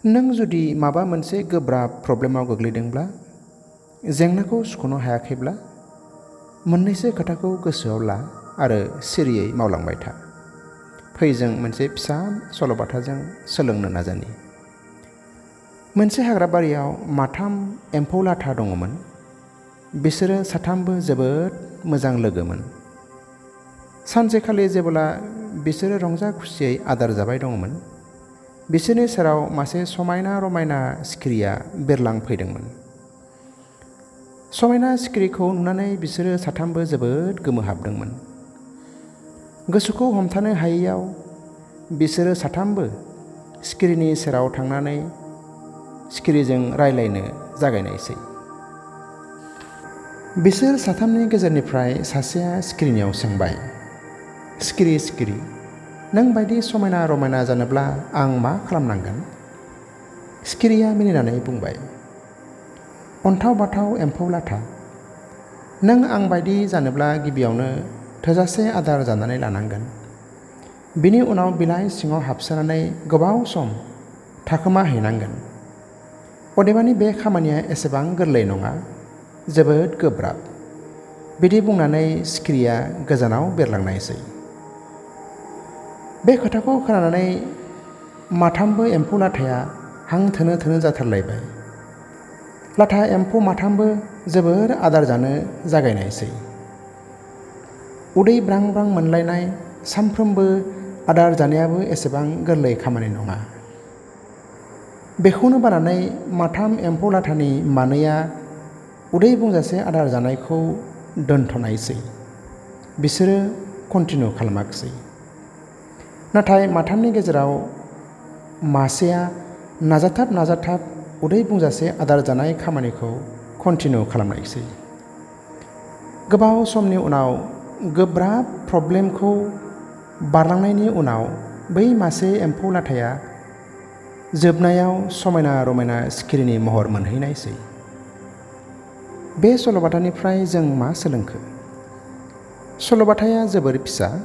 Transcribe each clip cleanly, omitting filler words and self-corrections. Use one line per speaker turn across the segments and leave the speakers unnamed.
नों जुदि माबा मोनसे गोब्राब प्रब्लेमाव गोग्लैदोंब्ला, जेंनाखौ सुख'नो हायाखैब्ला, मोननैसो खोथाखौ गोसोआव ला आरो सिरियै मावलांबाय था। फै जों मोनसे फिसा सल'बाथाजों सोलोंनो नाजानि। मोनसे हाग्राबारियाव माथाम एम्फौ लाथा दङमोन। बिसोरो साथामबो जोबोद मोजां लोगोमोन। सानसेखालि जेब्ला बिसोरो रंजा खुसियै आदार जाबाय दङमोन, बिसोरनि सेराव मासे समायना रमायना सिखिरिया बिरलांफैदोंमोन। समायना सिखिरिखौ नुनानै बिसोरो साथामबो जोबोद गोमोहाबदोंमोन। गोसोखौ हमथानो हायैयाव बिसोरो साथामबो सिखिरिनि सेराव थांनानै सिखिरिजों रायज्लायनो जागायनायसै। बिसोर साथामनि गेजेरनिफ्राय सासेया सिखिरिनियाव सोंबाय, "सिखिरि सिखिरि, नों बायदि समायना रमायना जानोब्ला आं मा खालामनांगोन?" सिखिरिया मिनिनानै बुंबाय, "अन्थाव बाथाव एम्फौ लाथा, नों आं बायदि जानोब्ला गिबियावनो थोजासे आदार जानानै लानांगोन। बिनि उनाव बिलाइ सिङाव हाबसोनानै गोबाव सम थाखोमा हैनांगोन। अदेबानि बे खामानिया एसेबां गोरलै नङा, जोबोद गोब्राब।" बिदि बुंनानै सिखिरिया गोजानाव बिरलांनायसै। बे खोथाखौ खोनानानै माथामबो एम्फौ लाथाया हां थोनो थोनो जाथारलायबाय। लाथा एम्फौ माथामबो जोबोर आदार जानो जागायनायसै। उदै ब्रां ब्रां मोनलायनाय सानफ्रोमबो आदार जानायाबो एसेबां गोरलै खामानि नङा। बेखौनो बानानै माथाम एम्फौ लाथानि मानैया उदै बुंजासे आदार जानायखौ दोनथ'नायसै। बिसोरो कन्टिनिउ खालामाखिसै। नाथाय माथामनि गेजेराव मासेया नाजाथाब उदै बुंजासे आदार जानाय खामानिखौ कन्टिनिउ खालामनायसै। गोबाव समनि उनाव गोब्राब प्रब्लेमखौ बारलांनायनि उनाव बै मासे एम्फौ लाथाया जोबनायाव समायना रमायना सिखिरिनि महर मोनहैनायसै। बे सल'बाथानिफ्राय जों मा सोलोंखो? सल'बाथाया जोबोर फिसा,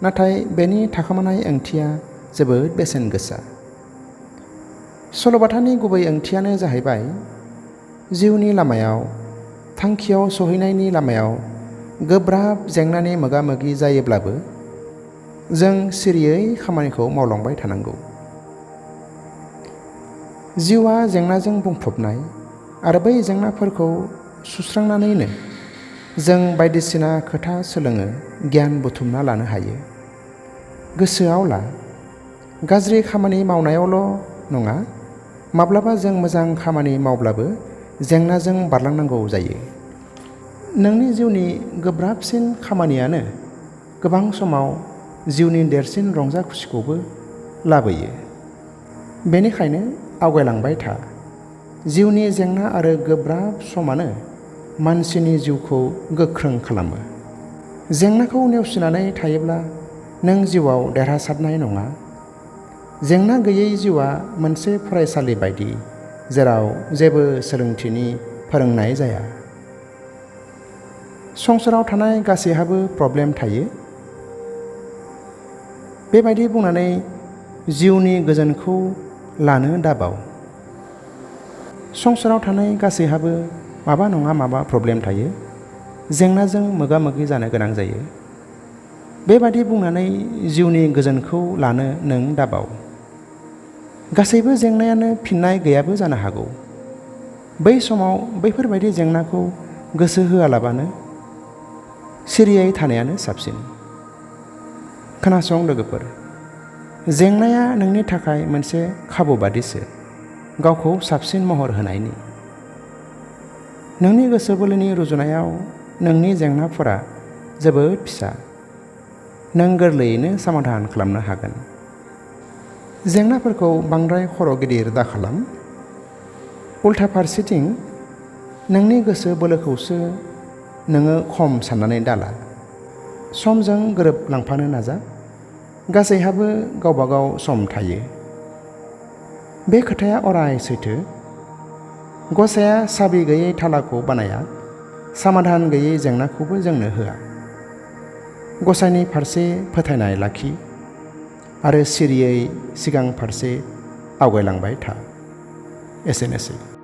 नाथाय बेनि थाखोमानाय ओंथिया जोबोद बेसेन गोसा। सल'बाथानि गुबै ओंथियानो जाहैबाय, जिउनि लामायाव, थांखियाव सौहैनायनि लामायाव गोब्राब जेंनानि मोगा-मोगि जायोब्लाबो जों सिरियै खामानिखौ मावलांबाय थानांगौ। जिउआ जेंनाजों बुंफबनाय आरो बै जेंनाफोरखौ सुस्रांनानैनो जों बायदिसिना खोथा सोलोङो, गियान बुथुमना लानो हायो। गोसोआव ला, गाज्रि खामानि मावनायावल' नङा, माब्लाबा जों मोजां खामानि मावब्लाबो जेंनाजों बारलांनांगौ जायो। नोंनि जिउनि गोब्राबसिन खामानियानो गोबां समाव जिउनि देरसिन रंजा खुसिखौबो लाबोयो। बेनिखायनो आवगायलांबाय था। जिउनि जेंना आरो गोब्राब समानो मानसिनि जिउखौ गोख्रों खालामो। जेंनाखौ नेवसिनानै थायोब्ला नों जिउआव देरहासारनाय नङा। जेंना गैयै जिउआ मोनसे फरायसालि बायदि, जेराव जेबो सोलोंथिनि फोरोंनाय जाया। संसाराव थानाय गासैहाबो प्रब्लेम थायो। बेबायदि बुंनानै जिउनि गोजोनखौ लानो दाबाव। संसाराव थानाय गासैहाबो माबा नङा माबा प्रब्लेम थायो, जेंनाजों मोगा-मोगि जानो गोनां जायो। बेबादि बुंनानै जिउनि गोजोनखौ लानो नों दाबाव। गासैबो जेंनायानो फिननाय गैयाबो जानो हागौ। बै समाव बैफोरबायदि जेंनाखौ गोसो होआलाबानो सिरियै थानायानो साबसिन। खोनासं लोगोफोर, जेंनाया नोंनि थाखाय मोनसे खाबु बादिसो, गावखौ साबसिन महर होनायनि। नोंनि गोसो बोलोनि रुजुनायाव नोंनि जेंनाफोरा जोबोद फिसा। नों गोरलैयैनो समाधान खालामनो हागोन। जेंनाफोरखौ बांद्राय खर' गिदिर दाखालाम। उल्था फारसेथिं नोंनि गोसो बोलोखौसो नोङो खम साननानै दाला। समजों गोरोबलांफानो नाजा। गासैहाबो गावबागाव सम थायो। बे खोथाया अराय सैथो। गसाइया साबि गैयै थालाखौ बानाया, समाधान गैयै जेंनाखौबो जोंनो होआ। गसाइनि फारसे फोथायनाय लाखि आरो सिरियै सिगां फारसे आवगायलांबाय था। एसेनोसै।